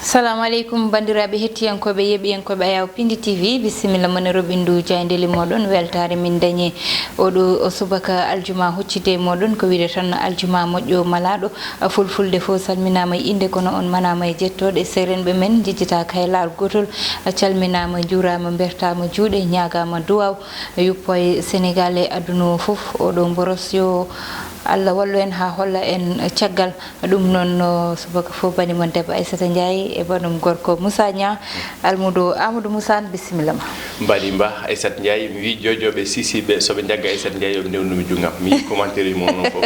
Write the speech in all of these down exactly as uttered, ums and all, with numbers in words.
Salamu aleykum, banndiraaɓe hettiyankooɓe, yeɓiyankooɓe Ayaw Pindi T V, bisimilla mon e roɓindu jaayndeeli mooɗon. Weltaare min dañi oɗo o subaka aljuma huccide e mooɗon, ko wiide tan aljuma moƴƴo malaaɗo. Fulfulde fof salminaama e innde, kono on manaama e jettooɗe. Seerenɓe men njejjitaaka e laawol gootol. Calminaama, njuuraama, mbertaama juuɗe, ñaagaama duwaaw yuppo e Senegaal e aduna o fof. Oɗo mboros yo Allah wallu en haa holla en caggal. Ɗum noon, no subaka fof, bani mon debbo Aissata Ndiaye e banum gorko Moussa Niang, almudo Amadou Moussa, bisimilla ma. Mbaɗi mba Aissata Ndiaye, mi wii joojooɓe sisiiɓe, so ɓe njagga Aissata Ndiaye, yo ɓe ndewndu mi junngo am. Mi yii commentaire uji mon noon fof.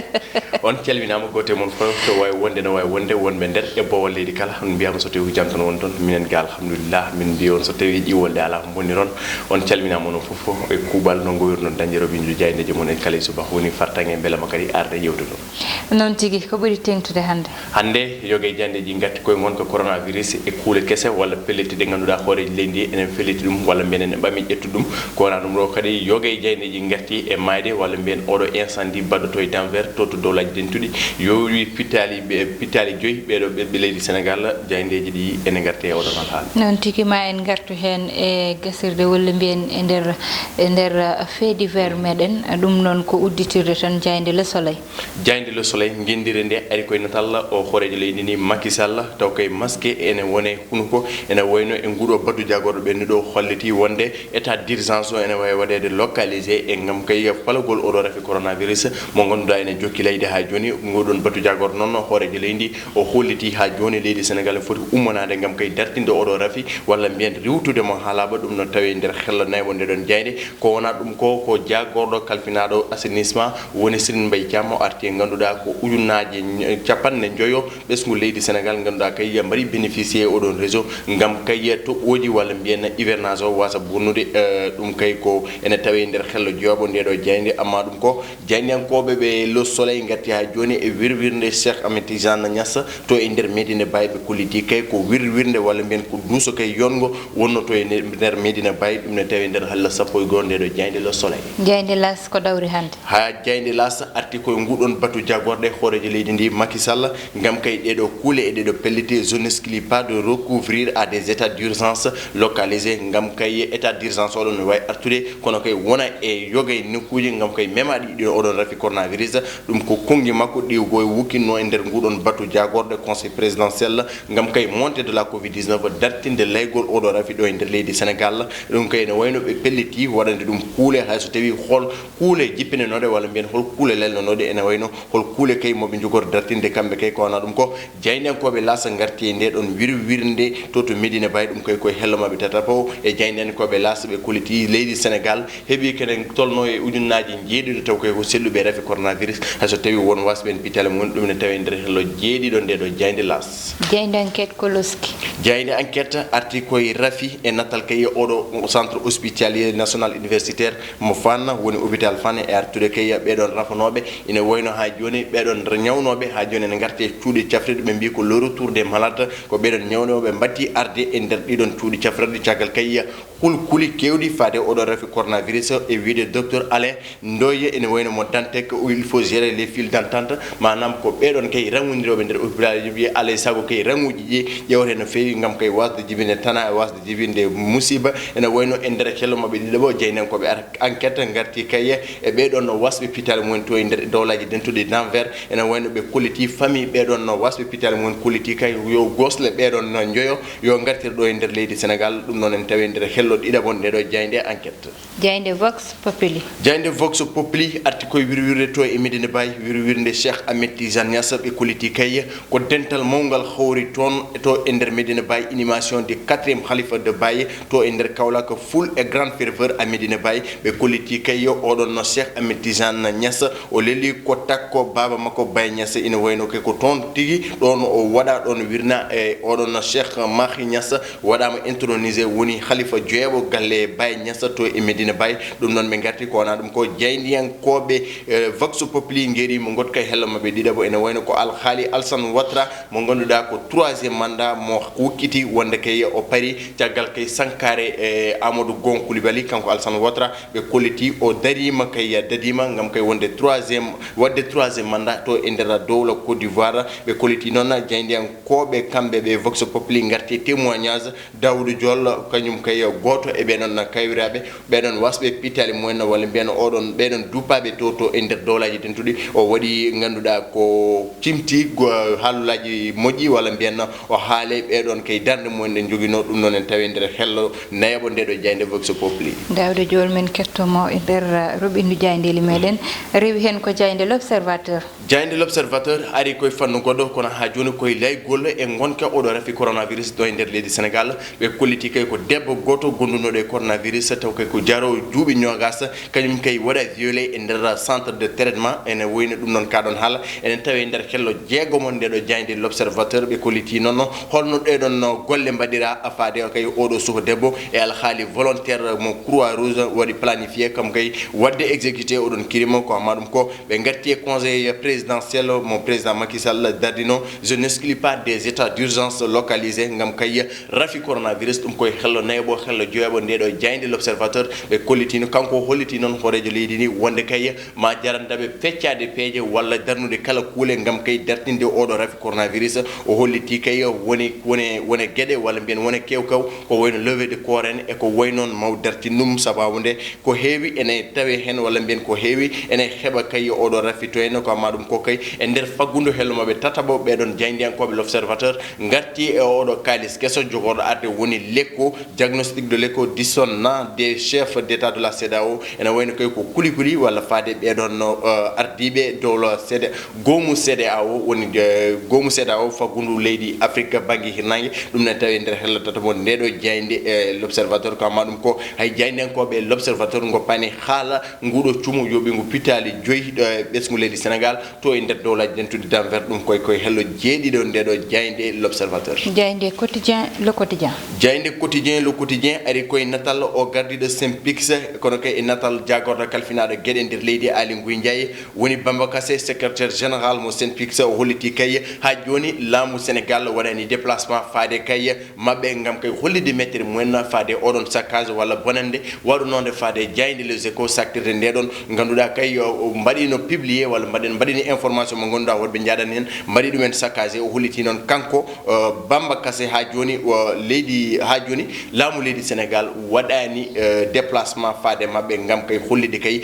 On calminaama, gooto e mon fof to waawi wonde, no waawi wonde, wonɓe nder e boowal leydi kala. On mbiyaama so tawii ko jam tan woni toon, minen ga alhamdulillah, min mbiya on so tawii ƴiwonde alaa ko mbonniron. On calminaama onon fof fof e kuuɓal no ngowirnon dañde roɓindu jaayndeeji mon en kala e subaka woni fartaŋŋe mbela ma kadi arde yewtude ɗum. Noon tigi, ko ɓuri teeŋtude hannde? Hannde, yoga e jaayndeeji ngarti koye ngonka coronavirus e kuule kese walla pellitte ɗe ngannduɗaa hooreeji leydi ndi enen felliti ɗum walla mbiyen ene ɓami ƴettude ɗum. Ko wonaa ɗum ɗo kadi, yoga e jaayndeeji ngarti e maayde walla mbiyen oɗo incendie baɗɗo to e Denver, to to dowlaaji dentuɗi, yowi pittaali ɓe, pittaali joyi ɓeeɗo ɓiɓɓe leydi Senegaal, jaayndeeji ɗi ene ngarti e oɗon alhaali. Noon tigi, ma en ngartu heen e gasirde walla mbiyen e nder, e nder fait divers meɗen, ɗum noon ko udditirde tan jaaynde Le Soleil. Jaaynde Le Soleil, ngenndire nde ari koye natal o hooreejo leydi ndi, Macky Sall, taw kay masque ene wone hunuko, ene wayno e nguɗo batu jagorɗo ɓennuɗo holliti wonde état d'urgence o ene wawi waɗede localisé e ngam kay falagol oɗo rafi coronavirus mo ngannduɗaa ene jokki layde haa jooni. Nguɗon batu jagorɗo noon hooreejo leydi o holliti haa jooni leydi Senegaal foti ummanade ngam kay dartinde oɗo rafi walla mbiyen riwtude mo haa laaɓa. Ɗum no tawi nder hello nayɓo nde ɗon jaaynde. Ko wonaa ɗum ko, ko jagorɗo kalfinaaɗo assainissement woni Serigne Mbaye Thiam, o arti e ngannduɗaa ko ujunnaaje ñ-, capanɗe njoyo ɓesngu leydi Senegaal, ngannduɗaa kay mbaɗi bénéficier oɗon réseau ngam kay toɓɓooji walla mbiyen hivernage o wasa bonnude. Eh, ɗum kay ko ene tawe nder hello jooɓo nde ɗo jaaynde, amma ɗum ko jaayndiyankooɓe ɓe Le Soleil ngarti haa jooni e wirwirnde Cheikh Ahmed Tidiane Niass to e nder Medina Baye, ɓe kolliti kay ko wirwirnde walla mbiyen ko duuso kay yonngo wonno to e nder, nder Medina Baye, ɗum ne tawi nder halla sappo e goo nde ɗo jaaynde Le Soleil. Jaaynde L'As ko dawri hannde? Haa jaaynde L'As arti koye nguɗon batu jagorɗe hooreejo leydi ndi Macky Sall ngam kay ɗeɗo kuule e ɗeɗo pellitte, je n'inscris pas de recouvrir à des états d'urgence localisés, ngam kay état d'urgence oɗon no wawi artude kono kay wona e yoga e nokkuuji ngam kay memaɗi ɗin oɗon rafi coronavirus. Ɗum ko konngi makko ɗiwgo e wukkinno e nder nguɗon batu jagorɗe conseil présidentiel ngam kay montée de la covid dix-neuf dartinde laygol oɗo rafi ɗo e nder leydi Senegaal. Ɗum kay ene wayno ɓe pelliti waɗande ɗum kuule, hay so tawi hol kuule jippinanooɗe walla mbiyen hol kuule lelnanooɗe, ene wayno hol kuule kay moɓe njogori dartinde kamɓe kay. Ko wona ɗum ko jaayndiyankooɓe L'As ngarti e nde ɗon wirwirnde to to Medina Baye, ɗum kay koye hello maɓɓe tataɓo e jaayndiyankooɓe L'As ɓe kolliti leydi Senegaal heɓi kene tolno e ujunnaaji jeeɗiɗo taw kay ko selluɓe rafi coronavirus, hay so tawi won wasɓe en pitale mum, ɗum ne tawe nder hello jeeɗiɗo nde ɗo jaaynde L'As. Jaaynde Enquête ko loski. Jaaynde Enquête arti koye rafi e natal kay oɗo centre hospitalier national universitaire mo Fann, woni hôpital Fann, e artude kay ɓeɗon rafanooɓe ina wayno haa jooni ɓeɗon ñawnooɓe haa jooni ene ngarti e cuuɗi cafrirɗi, ɓe mbi ko le retour des malades, ko ɓeɗon ñawnooɓe mbatti arde e nder ɗiɗon cuuɗi cafrirɗi caggal kay kulkuli kewɗi faade oɗo rafi coronavirus. E wiide docteur Alain Ndoye ene wayno mo Dantec, il faut gérer les files d'attente, maanaam ko ɓeɗon kay rangudiroɓe nder hôpital ji, wiye alay saago kay ranguji ɗi ƴewte no feewi ngam kay wasde jibinde tana, wasde jibinde musiba. Ene wayno e nder hello maɓɓe ɗiɗo ɓo, jaayndiyankooɓe ar-, Enquête ngarti kay e ɓeɗon no wasɓe pitale mumen to e nder dowlaji dentuɗi Denver. Ene wayno ɓe kolliti famille ɓeɗon no wasɓe pitale mumen, kolliti kay yo gosle ɓeɗon no njoyo yo ngartir ɗo e nder leydi Senegaal. Ɗum noon en tawi e nder hello ɗiɗaɓo nde ɗo jaaynde Enquête. Jaaynde Vox Populi. Jaaynde Vox Populi arti koye wirwirde to e Medina Baye, wirwirnde Cheikh Ahmed Tidiane Niass, ɓe kolliti kay ko dental mawngal hawri toon to e nder Medina Baye, inhumation du quatrième khalife de Baye to e nder Kaolack, foule et grande ferveur à Medina Baye. Ɓe kolliti kay oɗon no Cheikh Ahmed Tidiane Niass, o leli ko takko baaba makko Baye Niass, ina wayno kay ko toon tigi ɗon o waɗa ɗon wirna e oɗon no Cheikh Mahi Niass waɗama intronisé woni khalifa jeeɓo galle Baye Niass to e Medina Baye. Ɗum noon ɓe ngarti ko wona ɗum ko jaayndiyankooɓe, eh, Vox Populi ngeeri mo ngotka e hello maɓɓe ɗiɗaɓo ene wayno ko Alhaali Alsan Watra mo ngannduɗaa ko troisième mandat mo wukkiti wonde kay o pari caggal kay sankaare, eh, Amadou Gon Coulibaly, kanko Alsan Watra ɓe kolliti o dariima kay dadiima ngam kay wonde troisième, waɗde troisième mandat to e nder dowla Côte d'Ivoire. Ɓe kolliti noon jaayndiyankooɓe kamɓe ɓe Vox Populi ngarti témoignage Daouda Diol, kañum kay gooto e ɓee ɗoon kaywiraaɓe, ɓee ɗoon wasɓe pittaali mumen, walla mbiyen oɗon, ɓee ɗoon duppaaɓe to, to e nder dowlaaji dentuɗi. O waɗi ngannduɗaa ko cimti go-, haalulaaji moƴƴi, walla mbiyen o haale ɓee ɗoon kay darnde mumen ɗe njoginoo. Ɗum noon en tawi nder hello nayaɓo nde ɗo jaaynde Vox Populi. Daouda Diol, men kettomo e nder, uh, roɓindu jaayndeeli meɗen. Rewi heen ko jaaynde L'Observateur. Jaaynde L'Observateur ari koye fannu goɗɗo, kono haa jooni koye laygol e ngonka oɗo rafi coronavirus ɗo e nder leydi Sénégal. Ɓe kolliti kay ko debbo gooto gondunoɗo e coronavirus, taw kay ko jaro duuɓi noogas, kañum kay waɗa violé e nder centre de traitement. Ene woyni ɗum noon ka ɗon haala. Enen tawi e nder hello jeegomo nde ɗo jaaynde L'Observateur. Ɓe kolliti noon holno ɗee ɗon golle mbaɗira faade o kay oɗo suka debbo e alhaali volontaire mo Croix Rouge waɗi planifié kam kay waɗde exécuté oɗon crime. Ko amma ɗum ko ɓe ngarti e conseil présidentiel mo président Macky Sall dardino, je n'exclus pas des états d'urgence localisés ngam kay rafi coronavirus. Ɗum koye hello nayaɓo, hello joyaɓo nde ɗo jaaynde L'Observateur. Ɓe kollitino, kanko o holliti noon hooreejo leydi ndi wonde kay ma jarandaɓe feccaade peeje walla darnude kala kuule ngam kay dartinde oɗo rafi coronavirus. O holliti kay woni, woni, woni geɗe walla mbiyen woni kewkaw ko wayno levée de corps en e ko way noon maw dartin ɗum. Sababu nde ko heewi ene tawe heen, walla mbiyen ko heewi ene heɓa kay oɗo rafi to en. Ko amma ɗum ko kay e nder faggudu hello maɓɓe tataɓo ɓeɗon jaayndiyankooɓe L'Observateur ngarti e oɗo kaalis keso jogorɗo arde woni Lekko, diagnostic de Lekko, dissonant des chefs d'État de la CEDEAO. Ene wayno kay ko kuli kuli walla faade ɓeɗon, uh, ardiiɓe dowla CEDEAO. Goomu CEDEAO woni, eh, goomu CEDEAO faggundu leydi Afrique bannge hirnaange. Ɗum ne tawi e nder hello tataɓo nde ɗo jaaynde, eh, L'Observateur. Ko amma ɗum ko hay jaayndiyankooɓe L'Observateur ngoppani haala nguɗo cumu yoɓi ngu pittaali joyi, eh, ɓesngu leydi Sénégal to e nder dowlaaji dentuɗi d'envers. Ɗum koye, koye hello jeeɗiɗo nde ɗo jaaynde L'Observateur. Jaaynde Quotidien, Le Quotidien. Jaaynde Quotidien, Le Quotidien ari koye natal o gardiiɗo Synpics, kono kay e natal jaagorɗo kalfinaaɗo geɗe nder leydi Aly Ngouille Ndiaye. Woni Bamba Kassé, secrétaire général mo Synpics, o holliti kay haa jooni laamu Sénégal waɗani déplacement faade kay maɓɓe ngam kay hollitde mettere mumen faade oɗon saccage walla bonannde waɗunonde faade jaaynde Les Échos, saktirde nde ɗon. Ngannduɗaa kay o, o mbaɗino publié walla mbaɗen, mbaɗini information mo ngannduɗaa woɗɓe njaaɗani heen, mbaɗi ɗumen saccagé. O holliti noon kanko, eh, Bamba Kassé haa jooni, o leydi, haa jooni laamu leydi Sénégal waɗani, eh, déplacement faade maɓɓe ngam kay hollitde kay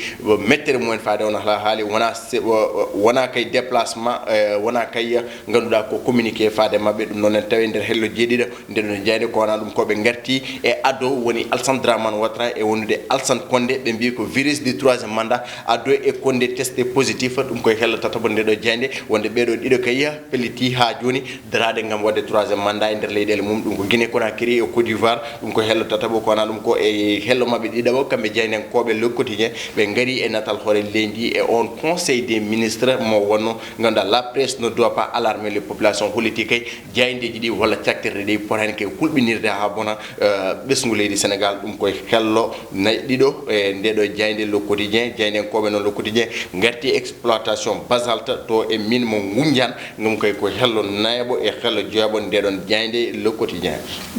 mettere mumen faade on hala haali wona se-, wo-, wona kay déplacement, eh, wona kay ngannduɗaa ko communiqué faade maɓɓe. Ɗum noon en tawi nder hello jeeɗiɗo nde ɗon jaaynde ko wona ɗum ko ɓe ngarti e ado woni Alassane Dramane Ouattara e wondude Alassane Condé. Ɓe mbi ko virus du troisième mandat, ado e Condé testé positif. Ɗum koye hello tataɓo nde ɗo jaaynde wonde ɓeɗo ɗiɗo kay pelliti haa jooni daraade ngam waɗde troisième mandat e nder leyɗeele mum. Ɗum ko Guinée Conakry e Côte d'Ivoire. Ɗum ko hello tataɓo, ko wona ɗum ko e hello maɓɓe ɗiɗaɓo, kamɓe jaayndiyankooɓe Le Quotidien. Ɓe ngari e natal hoore leydi e on conseil des ministres mo wonno ngannduɗaa la presse ne doit pas alarmer les populations. Holliti kay jaayndeeji ɗi walla caktirɗe ɗi potani kay hulɓinirde haa bona, eh, ɓesngu leydi Sénégal. Ɗum koye hello nay ɗiɗo e nde ɗo jaaynde Le Quotidien. Jaayndiyankooɓe noon Le Quotidien ngarti exploitation basalte to e mine mo Ngunjaan. Ɗum kay ko hello nayaɓo e hello joyaɓo nde ɗon jaaynde Le Quotidien.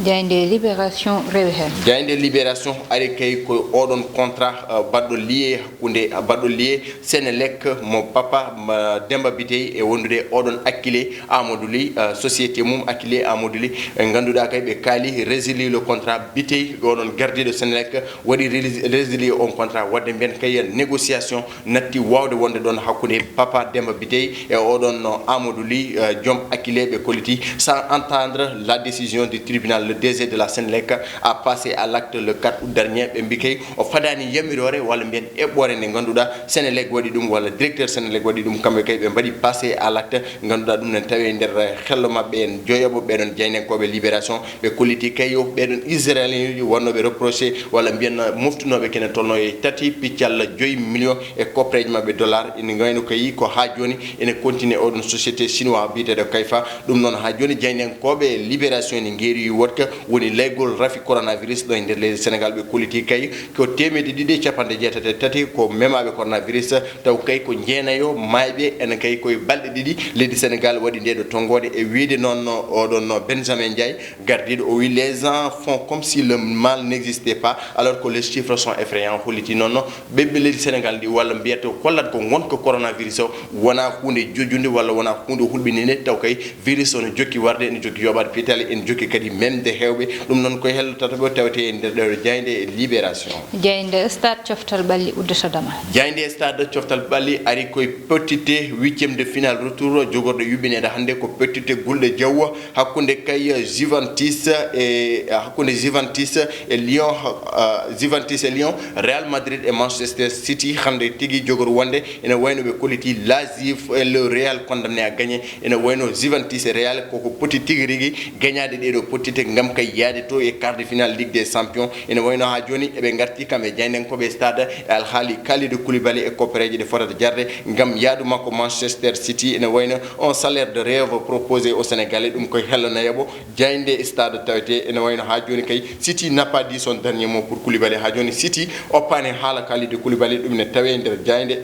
Jaaynde Libération rewi heen. Jaaynde Libération ari kay ko oɗon contrat, uh, baɗɗo lié hakkunde, uh, baɗɗo lié Sénélec mo Papa, ma, Demba Bitèye e wondude oɗon Akile Amadou Ly, uh, société mum Akile Amadou Ly. E ngannduɗaa kay ɓe kaali résilier le contrat Bitèye, oɗon gardiiɗo Sénélec waɗi rélis-, résilier on contrat, waɗde mbiyen kay négociation natti waawde wonde ɗon hakkunde Papa Demba Bitèye e oɗon no Amadou Ly, eh, joom Akile ɓe kolliti. Sans attendre la décision du tribunal, le D G de la Sénélec a passé à l'acte le quatre août dernier. Ɓe mbi kay o fadani yamiroore walla mbiyen eɓɓoore nde ngannduɗaa Sénélec waɗi ɗum walla directeur Sénélec waɗi ɗum. Kamɓe kay ɓe mbaɗi passé à l'acte. Ngannduɗaa ɗum ne tawi e nder hello maɓɓe en joyaɓo ɓeɗon jaayndiyankooɓe Libération. Ɓe kolliti kay yo ɓeɗon Israéliens uji wonnooɓe reproché walla mbiyen moftunooɓe kene tolno e tati piccal joyi million e koppereeje maɓɓe dollar. Ene ngayno kay ko haa jooni ene continue oɗon société chinois biyeteeɗo Kaifa. Ɗum noon haa jooni jaayndiyankooɓe Libération ene ngeeri wodka woni laygol rafi coronavirus. Virus ɗo e nder leydi Sénégal, ɓe kolliti kay ko teemedde ɗiɗi e capanɗe jeetati e tati ko memaaɓe coronavirus, taw kay ko jeenayo maayɓe ene kay koye balɗe ɗiɗi. Leydi Sénégal waɗi nde ɗo tonngoode e wiyde noon oɗon Benjamin Ndiaye, gardiiɗo, o wi les gens font comme si le mal n'existait pas, alors que les chiffres sont effrayants. Holliti noon ɓiɓɓe leydi Sénégal ndi walla mbiyata ko kollat ko ngonka coronavirus o wonaa huunde jojjunde walla wonaa huunde hulɓininde, taw kay virus o no jokki warde, ene jokki yooɓaade piitaali, ene jokki kadi memde heewɓe. Ɗum noon koye hello tataɓo tawete e nder ɗeɗo jaaynde Libération. Jaaynde Stade coftal ɓalli uddata damal. Jaaynde Stade coftal ɓalli ari koye pottitte huitième de finale retour jogorɗo yuɓɓineede hannde ko pottitte gulɗe jawwa hakkunde kay Juventus e, hakkunde Juventus e Lyon, ah, Juventus e Lyon, Real Madrid e Manchester City. Hannde tigi jogori wonde ene wayno ɓe kolliti Lazio e le Real condamné à gagner. Ene wayno Juventus e Real koko poti tigi rigi gañaade ɗeɗo pottitte ngam kay yaade to e quart de finale Ligue des Champions. Ene wayno haa jooni eɓe ngarti kam e jaayndenkooɓe Stade e alhaali Kalidou Koulibaly e koppereeje ɗe fotata jarde ngam yaadu makko Manchester City. Ene wayno un salaire de rêve proposé au Sénégalais, ɗum koye hello nayaɓo jaaynde Stade tawete. Ene wayno haa jooni kay City n'a pas dit son dernier mot pour Koulibaly. Haa jooni City oppaani haala Kalidou Koulibaly, ɗum ne tawee nder jaaynde,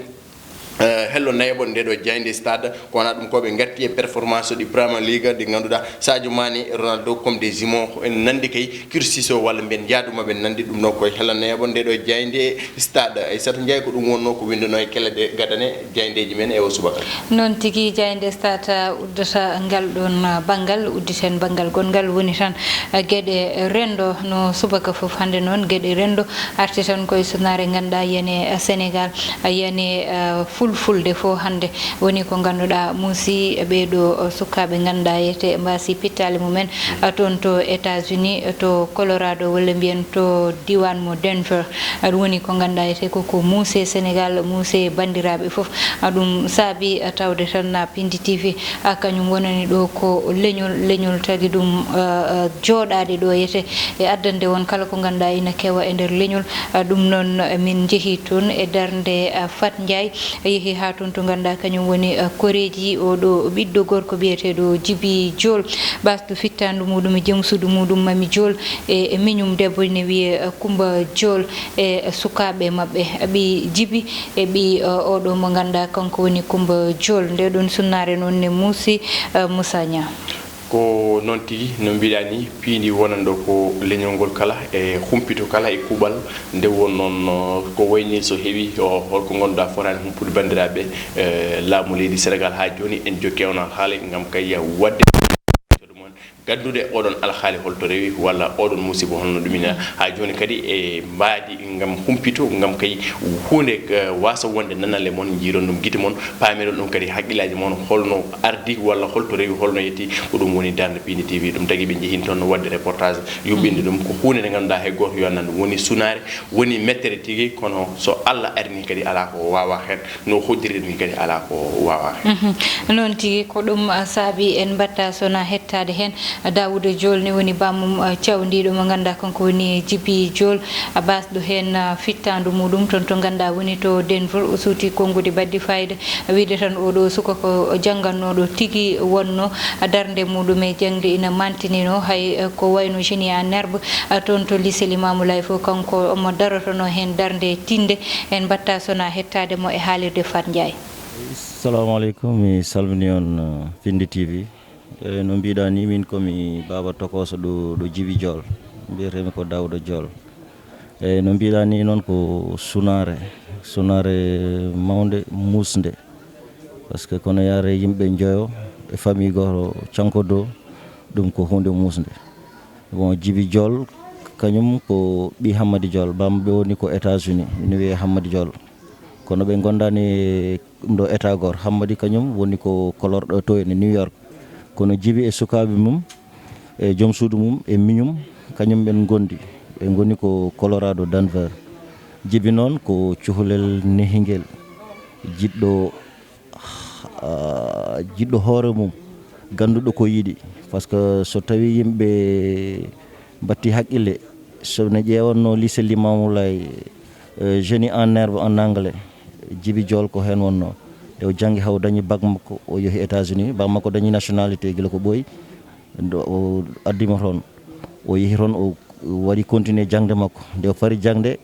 eh, hello nayaɓo nde ɗo jaaynde Stade. Ko wona ɗum ko ɓe ngatti e performance ɗi Premier League ɗi ngannduɗaa Sadio Mané e Ronaldo comme des jumeaux, ko en nanndi kay cursus o walla mbiyen yaadu maɓɓe nanndi. Ɗum ɗo koye hello nayaɓo nde ɗo jaaynde Stade. Aissata Ndiaye, ko ɗum wonno ko winndano e kelle ɗe gadane jaayndeeji men e o subaka. Noon tigi, jaaynde Stade uddata ngal ɗoon banngal, udditen banngal gonngal woni tan geɗe renndo no subaka fof. Hannde noon geɗe renndo arti tan koye sunaare ngannduɗaa yani Sénégal, yani, eh, fulfulde fof hannde woni ko ngannduɗaa muusi ɓee ɗo sukaaɓe ngannduɗaa yete mbaasi pittaali mumen, eh, toon to États-Unis, to Colorado walla mbiyen to diiwaan mo Denver. Ah, ɗum woni ko ngannduɗaa etee ko, ko muuse Sénégal, muuse banndiraaɓe fof. Ah, ɗum saabi, ah, tawde tan, ah, Pindi T V, ah, kañum wonani ɗo ko leñol, leñol tagi ɗum, ah, ah, jooɗaade ɗo etee e addande on kala ko ngannduɗaa ina kewa e nder leñol. Ah, ɗum noon, ah, min njehi toon e darnde, ah, Fat Ndiaye, yehi haa toon to ngannduɗaa kañum woni, ah, koreeji oo ɗo ɓiɗɗo gorko biyeteeɗo Jibi Jool, ɓaasɗo fittaandu muuɗum e jom suudu muuɗum Mami Jool, e, e miñum debbo ene wiyee, eh, Kumba Jool, e sukaaɓe maɓɓe, ɓii Jibi e ɓii, eh, oo ɗo mo ngannduɗaa kanko woni Kumba Jool. Ndee ɗoon sunnaare noon ne muusi, eh, Moussa Niang. Ko noon tigi, no mbiɗaa ni, piindi wonande ko leñol ngol kala, e humpito kala, e kuuɓal nde won noon, eh, ko wayni so heɓi, o, holko ngannduɗaa fotaani humpude banndiraaɓe, eh, laamu leydi Sénégal haa jooni, en jokki e on haala ngam kay waɗde ɗum on. Gaddude oɗon alhaali holto rewi, walla oɗon musiba holno ɗum ina, haa jooni kadi e mbaadi ngam humpito, ngam kay huunde, eh, waasa wonde nanale mon, njiiron ɗum gite mon, paamiron ɗum kadi haqqillaaji mon, holno ardi, walla holto rewi, holno yetti, ko ɗum woni darnde Pindi T V. Ɗum tagi ɓe njehin toon waɗde reportage, yuɓɓinde ɗum. Ko huunde nde ngannduɗaa hay gooto yo anndu, woni sunaare, woni mettere tigi, kono so Allah arini kadi alaa ko waawaa heen. No hoddiri ni kadi alaa ko waawaa heen. Mhm. Noon tigi, ko ɗum, ah, saabi en mbaɗta sona hettaade heen, ah, Daawuda Jool ne woni bammum, ah, cawndiiɗo mo ngannduɗaa kanko woni Jibi Jool, ah, baasɗo heen, ah, fittaandu muuɗum toon to ngannduɗaa woni to Denver. O suuti konnguɗi baɗɗi fayida, ah, wiyde tan oo ɗo suka ko janngannooɗo tigi wonno, ah, darnde muuɗum e jaŋde ina mantinino hay, ah, ko wayno génie en herbe, ah, toon to lycée Limamou Laye fof kanko omo darotono heen darnde tinde. En mbaɗta sona hettaade mo e haalirde Fat Ndiaye. Assalamu aleykum, mi salmini on, uh, Pindi T V. E, no mbiɗa ni, min ko mi Baba Tokoso ɗo, ɗo Jibi Jool. Mbiyetemi ko Daouda Jool. E, no mbiɗa ni noon ko sunaare, sunaare mawnde, muusnde. Parce que kono yaare yimɓe njoyo e famille gooto canko do, ɗum ko huunde muusnde. Bon, Jibi Jool, kañum ko ɓii Hammadi Jool, bamɓe woni ko États-Unis, ina wiyee Hammadi Jool. Kono ɓe ngondaani e ɗum ɗo état gooto. Hammadi kañum woni ko kolorɗo to ene New York. Kono Jibi e sukaaɓe mum, e joom suudu mum, e miñum, kañum ɓen ngondi. Ɓe ngoni ko Colorado, Denver. Jibi noon ko cuholel nehingel, jiɗɗo, ah, jiɗɗo hoore mum, gannduɗo ko yiɗi. Parce que so tawi yimɓe mbatti haqqille, so ne ƴeewanno lycée Limamou Laye, euh, génie en herbe en anglais, Jibi Jool ko heen wonno. Nde o janngi haa o dañi bac makko, o yehi États-Unis, bac makko dañi nationalité gila ko ɓooyi. Ndo o addimo toon, o yehi toon, o waɗi continuer jaŋde makko. Nde o fari jaŋde,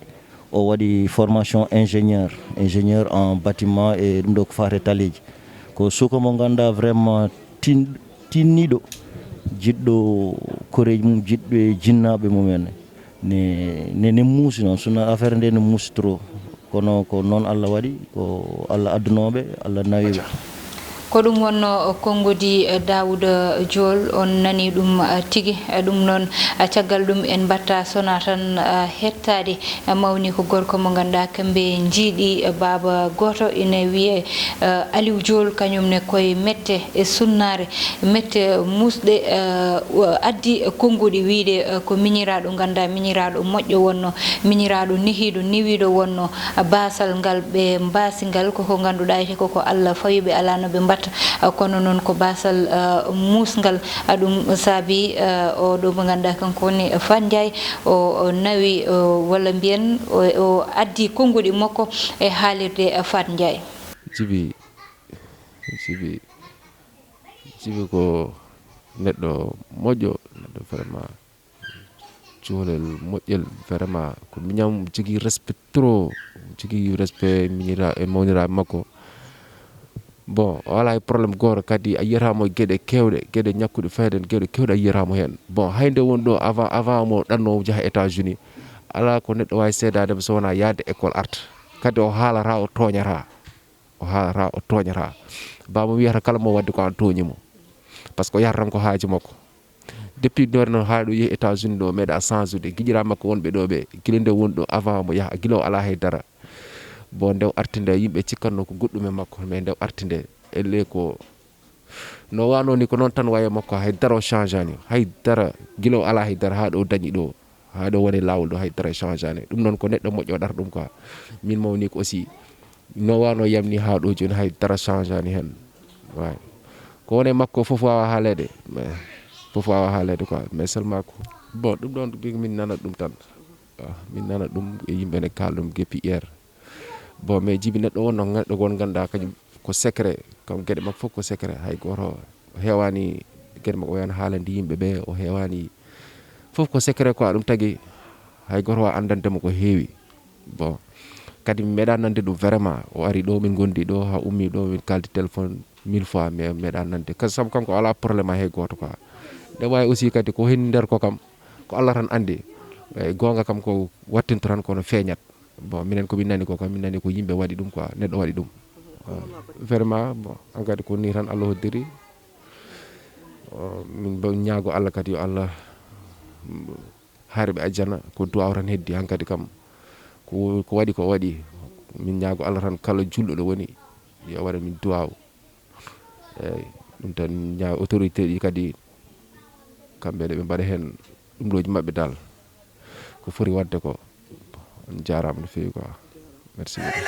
o waɗi formation ingénieur, ingénieur en bâtiment e ɗum ɗo ko faati e taleeji. Ko suka mo ngannduɗaa vraiment tin-, tinniiɗo, jiɗɗo koreeji mum, jiɗɓe jinnaaɓe mum en. Ne, ne, ne muusi noon, suna affaire nde ne muusi trop. Kono ko noon Allah waɗi, ko Allah addunooɓe, Allah nawi ɓe. Ko ɗum wonno konngudi, eh, Daawuda Jool, on nani ɗum, eh, tigi. Eh, ɗum noon, eh, caggal ɗum en mbatta sona tan, eh, hettaade, eh, mawni ko gorko mo ngannduɗaa kamɓe njiiɗi, eh, baaba gooto ine wiyee, eh, Aliou Jool, kañum ne koye mette e sunnaare, mette muusɗe, eh, o addi konngudi wiyde, eh, ko miñiraaɗo ngannduɗaa, miñiraaɗo moƴƴo wonno, miñiraaɗo nehiiɗo, newiiɗo wonno, eh, baasal ngal ɓe mbaasi ngal, koko ngannduɗaa ete koko Allah fawi ɓe, alaa no ɓe mbatta, eh, kono noon ko baasal, eh, muusngal, eh, ɗum saabi, eh, o ɗo mo ngannduɗaa kanko woni Fat Ndiaye, o, o nawi, o, walla mbiyen o, o addi konngudi makko e haalirde, eh, Fat Ndiaye. Jibi, Jibi, Jibi ko neɗɗo moƴƴo, neɗɗo vraiment cuholel moƴƴel, vraiment ko miñam, jogii respect trop, jogii respect miñira-, e mawniraaɓe makko. Bon, o alaa e problème gooto, kadi a yiyata mo e geɗe keewɗe, geɗe ñakkuɗe fayda en, geɗe keewɗe a yiyata mo heen. Bon, hay nde woni ɗo avant, avant mo ɗanno o yaha États-Unis, alaa ko neɗɗo waawi seedaade mo so wonaa yahde école arta. Kadi o haalata, o tooñata. O haalata, o tooñata. Baaba wiyata kala mo waɗde ko aan tooñi mo. Par ce que o yahata tan ko haaju makko. Depuis ɗo noon haa ɗo yehi États-Unis ɗo, meeɗa changeude. Giƴiraaɓe makko wonɓe ɗo ɓe, gila nde woni ɗo avant mo yaha, gila o alaa hay dara. Bon, nde o arti nde, yimɓe cikkatno ko goɗɗum e makko, mais nde o arti nde, elle ko no wano ni ko noon tan waye makko, hay dara o changeani, hay dara, gila o alaa hay dara haa ɗo dañi ɗo, haa ɗo woni laawol ɗo, hay dara changeani. Ɗum noon ko neɗɗo moƴƴo waɗata ɗum quoi. Min mawni ko aussi, no wano yamni haa ɗo jooni, hay dara changeani heen. Waay. Ko woni e makko fof waawa haaleede, mais fof waawa haaleede quoi, mais seulement ko, bon, ɗum ɗoon ko min nana ɗum tan. Ah, min nana ɗum e yimɓe ne kaala ɗum depuis hier. Bon, mais Jibi neɗɗo wonno neɗɗo won ngannduɗaa kañum ko secret, kam geɗe makko fof ko secret, hay gooto o heewaani geɗe makko, o yaani haalande yimɓe ɓe, o heewaani, fof ko secret quoi, ɗum tagi hay gooto waawa anndande mo ko heewi. Bon, kadi mi meeɗaa nande ɗum vraiment, o ari ɗo min ngondi ɗo, haa ummi ɗo min kaldi téléphone mille fois, mais mi meeɗaa nande, kadi sabu kanko o alaa problème hay gooto quoi. Nde waawi aussi kadi ko heen nder ko kam, ko Allah tan anndi. Eyi, goonga kam ko wattinto tan kono feeñat. Bon, minen ko min nani ko kam, min nani ko yimɓe waɗi ɗum quoi, neɗɗo waɗi ɗum. Vraiment, bon, hankadi ko ni tan Allah hoddiri. O, min mba-, ñaago Allah kadi yo Allah, mm, haare ɓe ajjana, ko duwaaw tan heddi hankadi kam. Ko, ko waɗi ko waɗi. Min ñaago Allah tan kala julɗo ɗo woni, yo waɗa min duwaaw. Eyi, ɗum tan ñaa autorité ɗi kadi, kamɓe ne ɓe mbaɗa heen ɗum ɗooji maɓɓe dal. Ko foti waɗde ko. On jaaraama no feewi quoi. Merci beaucoup.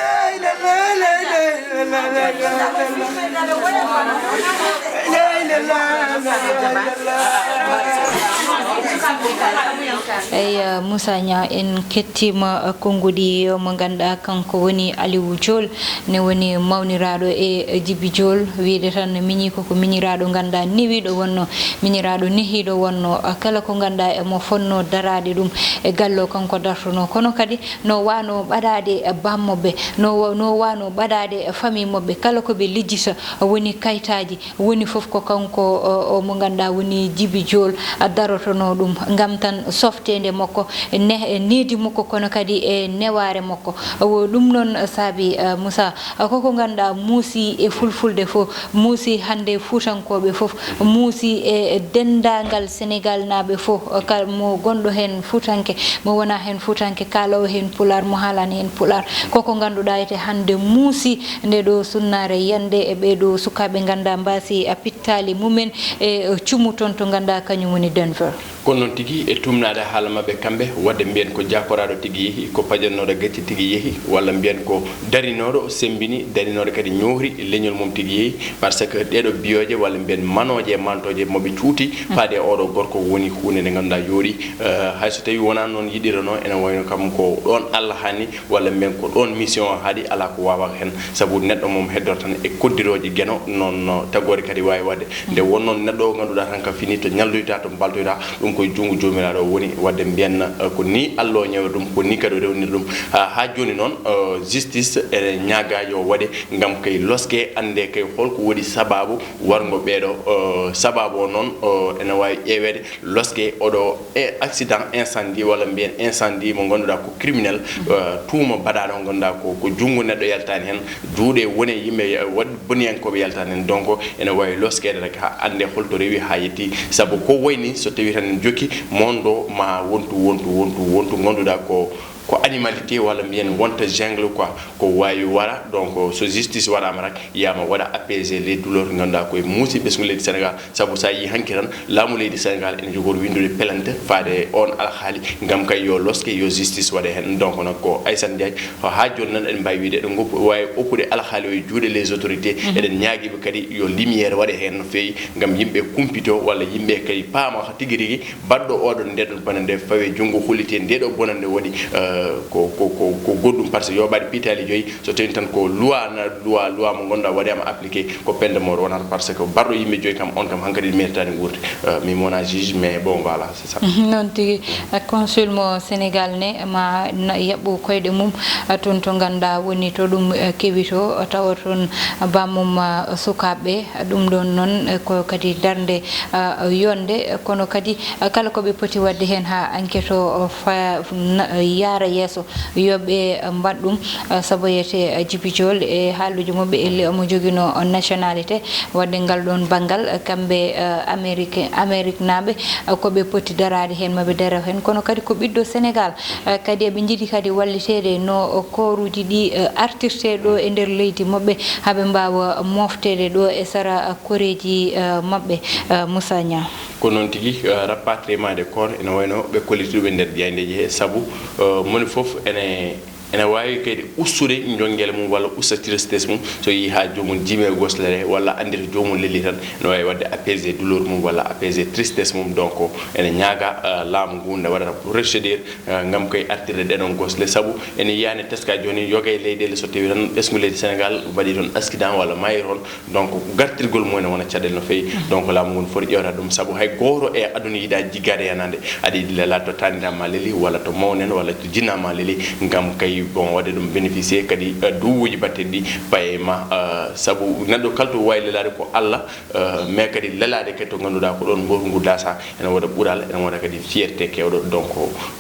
Eyi, Moussa Niang, en kettiima, eh, konnguɗi mo ngannduɗaa kanko woni Aliou Jool, ne woni mawniraaɗo e Jibi Jool, wiyde tan miñi ko ko miñiraaɗo ngannduɗaa newiiɗo wonno, miñiraaɗo nehiiɗo wonno, eh, kala ko ngannduɗaa emo fotnoo daraade ɗum e galle o kanko dartonoo. Kono kadi no waanoo ɓadaade, eh, bammoɓɓe, no wa-, no waanoo ɓadaade, eh, famille moɓɓe, kala ko ɓe lijjita woni kayitaaji, woni fof ko kanko, o, o mo ngannduɗaa woni Jibi Jool, a, darotonoo ɗum ngam tan softeende makko, ne-, e needi makko, kono kadi e newaare makko. Wo ɗum noon saabi, a, Moussa, a, koko ngannduɗaa muusi e fulfulde fof, muusi hannde fuutankooɓe fof, muusi e denndaangal Senegaalnaaɓe fof, kala mo gonɗo heen fuutanke, mo wonaa heen fuutanke, kaaloowo heen pulaar, mo haalaani heen pulaar. Koko ngannduɗaa ete hannde muusi nde ɗo sunnaare yande e ɓee ɗo sukaaɓe ngannduɗaa mbaasi a pittaali mumen e cumu toon to ngannduɗaa kañum woni Denver. Kono noon tigi, e tuumnaade haala maɓɓe kamɓe, waɗde mbiyen ko jaakoraaɗo tigi yehi, ko pajannooɗo gacce tigi yehi, walla mbiyen ko darinooɗo semmbini, darinooɗo kadi ñoori leñol mum tigi yehi, par ce que ɗeeɗo biyooje walla mbiyen manooje e mantooje mo ɓe cuuti, mm, faade e oɗo gorko woni huunde nde ngannduɗaa yooɗi, eh, hay so tawii wonaa noon yiɗiranoo, ene wayno kam ko ɗoon Allah haani, walla mbiyen ko ɗoon mission o haaɗi, alaa ko waawaa heen, sabu neɗɗo mum heddoro tan e koddirooji Geno, noon no tagore kadi waawi waɗde. Nde won noon neɗɗo o ngannduɗaa tan ka fini to ñalloyta, to mbaltoyta, ɗum koye junngo Joomiraaɗo o woni, wadde mbiyen, eh, ko ni Allah o ñaawiri ɗum, ko ni kadi o rewniri ɗum. Ah, haa jooni noon, eh, justice ene ñaagaa yo waɗe ngam kay loske, annde kay holko woni sabaabu warngo ɓeeɗo. Eh, sabaabu o noon, eh, ene waawi ƴeeweede loske oɗo e accident incendie walla mbiyen incendie mo ngannduɗaa ko criminel, eh, tuuma baɗaaɗo ngannduɗaa ko, ko junngo neɗɗo yaltaani heen, juuɗe woni e yimɓe, eh, waɗ-, boniyankooɓe yaltaani heen. Donc, ene waawi loskeede rek haa annde holto rewi haa yetti. Sabu ko wayi ni, so tawii tan en jokki, mondo ma wontu, wontu, wontu, wontu ngannduɗaa ko, ko animalité walla mbiyen wonta jungle quoi, ko waawi wara. Donc, so justice waɗaama rek, yiyama waɗa apaiser les douleurs, ngannduɗaa koye muusi ɓesngu leydi Sénégal. Sabu so a yii hanki tan, laamu leydi Sénégal ene jogori winndude plainte faade e on alhaali, ngam kay yo loske, yo justice waɗe heen. Donc, noon ko Aissata Ndiaye, haa jooni noon eɗen mbaawi wiyde eɗen ngoppu-, waawi oppude alhaali o e juuɗe les autorités. Eɗen ñaagiiɓe kadi yo lumière waɗe heen no feewi, ngam yimɓe kumpito walla yimɓe kadi paama tigi rigi baɗɗo oɗon ndeɗon bonannde fawe junngo holliti ndeɗo bonannde waɗi, eh, ko, ko, ko, ko goɗɗum, par ce que yo ɓaɗ piitaali joyi, so tawii tan ko loi na, loi, loi mo ngannduɗaa waɗaama appliqué, ko peine de mort wonata, par ce que baɗɗo yimɓe joyi kam, on kam hankadi méritani wuurde. Eh, mi wona juge, mais bon, voilà, c'est ça. Mhm, noon tigi. Eh, consul mo Sénégal ne ma na yaɓɓu koyɗe mum, eh, toon to ngannduɗaa woni to ɗum, eh, kewi to, tawa toon bammum, eh, sukaaɓe. Ɗum ɗoon noon, eh, ko kadi darnde, eh, yonde, kono kadi, eh, kala ko ɓe poti waɗde heen haa enquête o, o fa-, na-, yaara yeeso, yo ɓe, eh, mbaɗ ɗum, eh, sabu yiyetee, eh, Jibi Jool e haaluuji mum ɓe elli omo joginoo nationalité, waɗde ngal ɗoon banngal, eh, kamɓe, eh, Amérique, Amérique naaɓe, eh, ko ɓe poti daraade heen, ma ɓe daro heen, kono kadi ko ɓiɗɗo Sénégal, eh, kadi eɓe njiɗi kadi walliteede no kooruuji ɗi, eh, artirtee ɗo e nder leydi maɓɓe, haa ɓe mbaawa moofteede ɗo e sara, eh, koreeji, eh, maɓɓe, eh, Moussa Niang. Ko noon tigi, eh, rapatriement de corps ene wayno ɓe kolliti ɗum e nder jaayndeeji he, sabu, eh, moni fof ene, ene waawi kadi ustude njongele mum walla usta tristesse mum, so yii haa joomum jimi e goslere walla anndita joomum lelii tan, ene waawi waɗde apaiser douleur mum walla apaiser tristesse mum. Donc, ene ñaaga, eh, laamu ngu nde waɗata procédure, eh, ngam koye artirde ɗeɗon gosle, sabu ene yiyaani teska jooni yoga e leyɗeele so tawi tan ɓesngu leydi Sénégal waɗi toon accident walla maayi toon, donc gartirgol mum ene wona caɗeele no feewi. Donc laamu ngu no foti ƴeewta ɗum, sabu hay gooto e aduna yiɗa jiggaade yanaande, aɗa yiɗi lelaade to taanira ma leli walla to mawnen walla to jinna ma leli, ngam kay bon waɗde ɗum bénéficier kadi, eh, duwuuji batteɗi ɗi paye ma, eh, sabu neɗɗo kala to waawi lelaade ko Allah, eh, mais kadi lelaade kadi to ngannduɗaa ko ɗoon mbowtu ngu dasa, ene waɗa ɓural, ene waɗa kadi fierté keewɗo. Donc,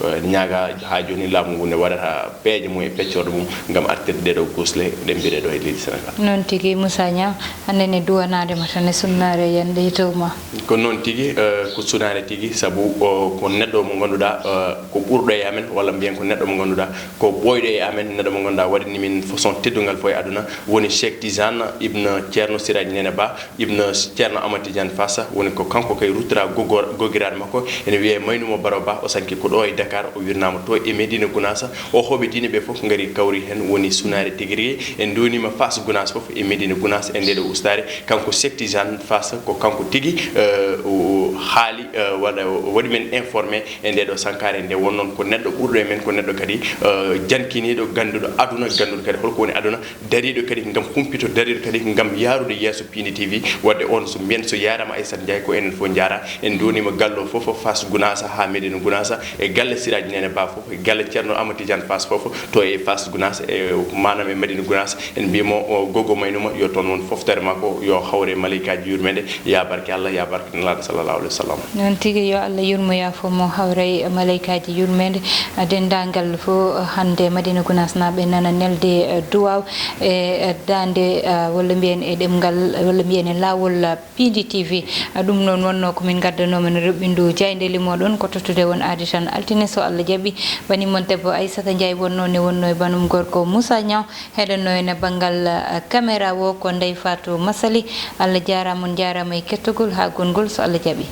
eh, ñaaga haa jooni laamu ngu ne waɗata peeje mum e peccorɗe mum ngam artirde ɗeɗo gosle ɗe mbiɗe ɗo e leydi Sénégal. Noon tigi, Moussa Niang, hannde ne duwanaade ma tan e sunnaare yande e dow ma. Ko noon tigi, eh, ko sunaare tigi, sabu o, ko neɗɗo mo ngannduɗaa, eh, ko ɓurɗo e amen, walla mbiyen ko neɗɗo mo ngannduɗaa ko ɓooyɗo e amen, neɗɗo mo ngannduɗaa waɗani min façon teddungal fof e aduna, woni Cheikh Tidiane Ibn Ceerno Siraji Nene Ba, Ibn Ceerno Amad Tidiane Fass, woni ko kanko kay ruttora gogor-, gogiraaɗo makko, ene wiyee Maynumo Baro Ba, o sanki ko ɗo e Dakar, o wirnaama to e Medina Gounass, o hooɓe diine ɓe fof ngari kawri heen, woni sunaare tigi rigi. En nduwniima Fass Gounass fof e Medina Gounass e ndeɗo ustaare. Kanko Cheikh Tidiane Fass, ko kanko tigi, eh, o haali, eh, walla o waɗi men informé e ndeɗo sankaare nde won noon ko neɗɗo ɓurɗo e men, ko neɗɗo kadi, eh, jankiniiɗo, gannduɗo aduna, gannduɗo kadi holko woni aduna, dariiɗo kadi ngam humpito, dariiɗo kadi ngam yaarude yeeso Piindi T V. Waɗde on so mbiyen so yaarama Aissata Ndiaye ko enen fof njaara. En nduwniima gallo fof, Fass Gounass haa Medina Gounass, e galle Siraji Nene Ba fof, e galle Ceerno Amadou Tidiane Fass fof, to e Fass Gounass, e maanaam e Medina Gounass, en mbiyamo o gogo maynuma yo toon won foftare makko, yo hawre maleykaaji yurmeende, ya barke Allah, ya barke Nelaaɗo sallallahu alaihi wasallam. Noon tigi, yo Allah yurmo yaafo mo, hawre e maleykaaji yurmeende. Denndaangal fof hannde Madina Gounass naaɓe nana nelde, eh, duwaaw e, eh, daande, eh, walla mbiyen e ɗemngal, walla mbiyen e laawol, eh, Piindi T V. Eh, ɗum noon wonnoo ko min ngaddanoo men roɓɓindu jaaynde limo ɗon ko tottude won aadi tan altine so Allah jaɓi. Bani mon debbo Aissata Ndiaye wonnoo ne wonnoo e banum gorko Moussa Niang. Heɗannoo en e banngal, eh, caméra o ko Ndeye Fatou Massaly. Allah jaaraama, on njaaraama e kettogol haa gongol so Allah jaɓi.